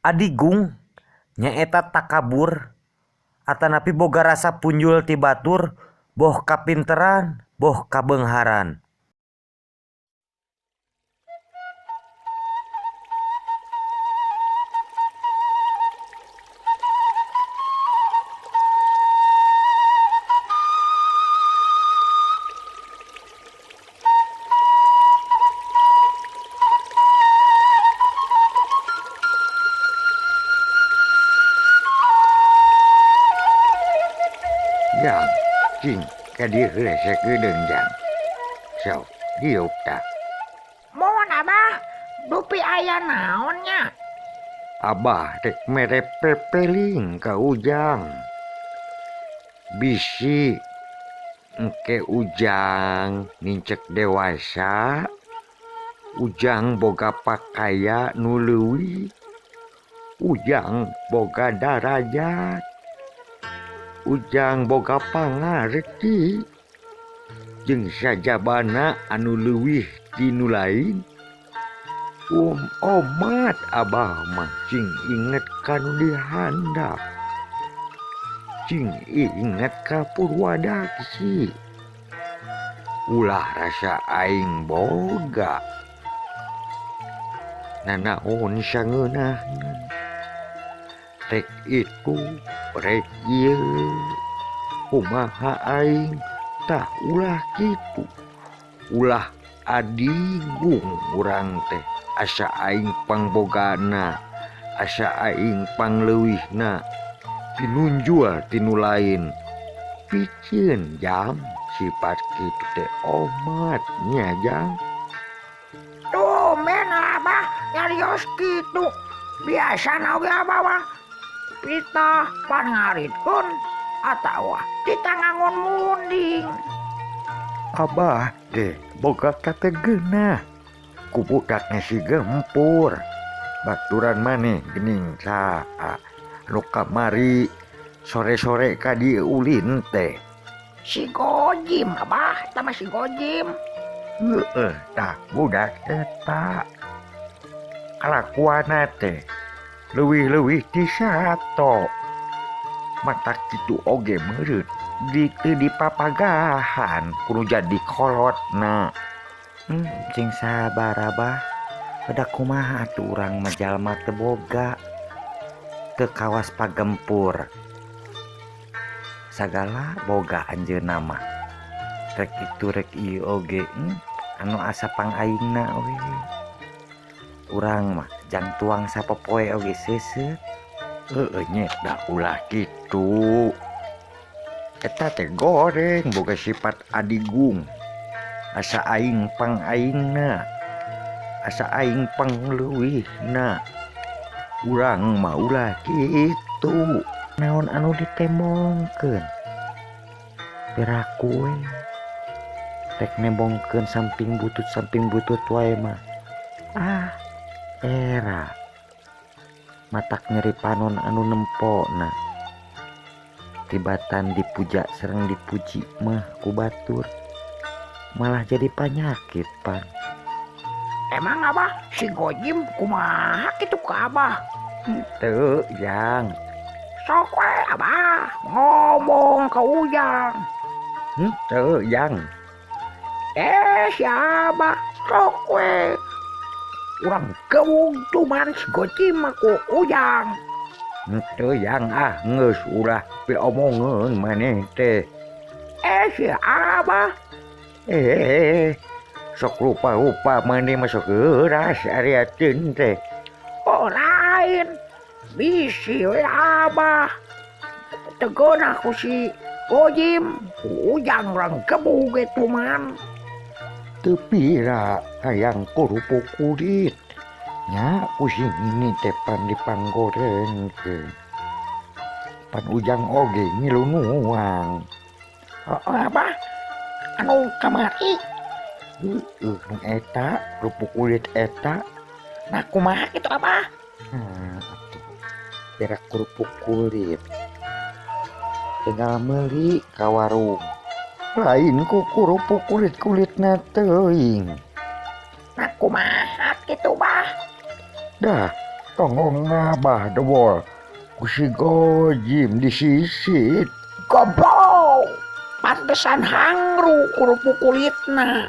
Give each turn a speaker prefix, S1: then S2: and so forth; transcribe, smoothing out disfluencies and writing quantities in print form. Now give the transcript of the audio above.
S1: Adigung nyaeta takabur atanapi boga rasa punjul ti batur boh kapinteran boh kabeungharan.
S2: Jang, cing, ka dieu heula sakedeung jang. Sok, diuk tah.
S3: Mohon Abah, dupi aya naon nya?
S2: Abah rek mere pepeling ka Ujang. Bisi engke Ujang nincek dewasa, Ujang boga pakaya nu leuwih, Ujang boga darajat, Ujang boga pangarti jeung sajabana anu leuwih ti nu lain. Omat Abah mah cing inget ka nu dihandap, cing inget ka Purwadaksi. Ulah rasa aing boga nanaon sangeunahna, rek itu rek ieu, kumaha aing tah ulah kitu. Ulah adigung urang teh, asa aing pangbogana, asa aing pangleuwihna, pinunjul ti nu lain. Piceun jam sifat kitu teh omat nya jang.
S3: Tumben Abah nyarios kitu, biasana oge Abah mah pitah pan ngaritkeun atawa kita ngangon munding.
S2: Abah teh boga kategeunah ku budakna si Gempur. Baturan maneh geuning saha nu kamari sore-sore ka dieu ulin teh?
S3: Si Gojim Abah, eta mah si Gojim.
S2: Heueuh tah budak eta kalakuanna teh leuwih-leuwih ti sato. Matak kitu oge meureut di teu dipapagahan kudu jadi kolotna.
S1: Cing sabar Abah, pedak kumaha atuh urang mah jalma teu boga, teu kawas pagempur. Sagala boga anjeunna mah. Rek itu rek ieu oge, anu asa pangaingna we. Urang mah jang tuang sapopoe oge seuseut.
S2: Heueuh nya da ulah kitu. Eta teh goreng boga sifat adigung. Asa aing pangaingna, asa aing pangleuwihna. Urang mah ulah kitu.
S1: Naon anu ditembongkeun? Piraku we. Rek nembongkeun samping butut wae mah. Ah, era. Matak nyeri panon anu nempona. Tibatan dipuja sareng dipuji mah ku batur. Malah jadi panyakit pan.
S3: Emang Abah si Gojim kumaha kitu ka Abah?
S2: Henteu jang.
S3: Sok we Abah ngomong ka Ujang.
S2: Henteu jang.
S3: Si Abah sok we. Urang gewug cuman si Gojim mah ku Ujang.
S2: Henteu jang ah geus ulah piomongeun maneh teh.
S3: Si Abah.
S2: Sok rupa-rupa maneh mah sok geuras ari ateun teh.
S3: Oh lain. Bisi we Abah. Tegeunah ku si Gojim, ku Ujang urang gebug ge tuman.
S2: Teu pira hayang kerupuk kulit. Nya ku si nini teh pan dipanggorengkeun. Pan Ujang oge ngilu nuang.
S3: Oh, Abah, anu kamari?
S2: Heueuh, nu eta kerupuk kulit eta.
S3: Nah kumaha kitu Abah?
S2: Atuh. Berak kerupuk kulit. Tinggal meuli ka warung. Lain ku kerupuk kulit-kulitna teuing.
S3: Nah kumaha kitu Bah?
S2: Dah, Tonggong Abah debol ku si Gojim disisit.
S3: Goblok. Pantesan hangru kerupuk kulitna.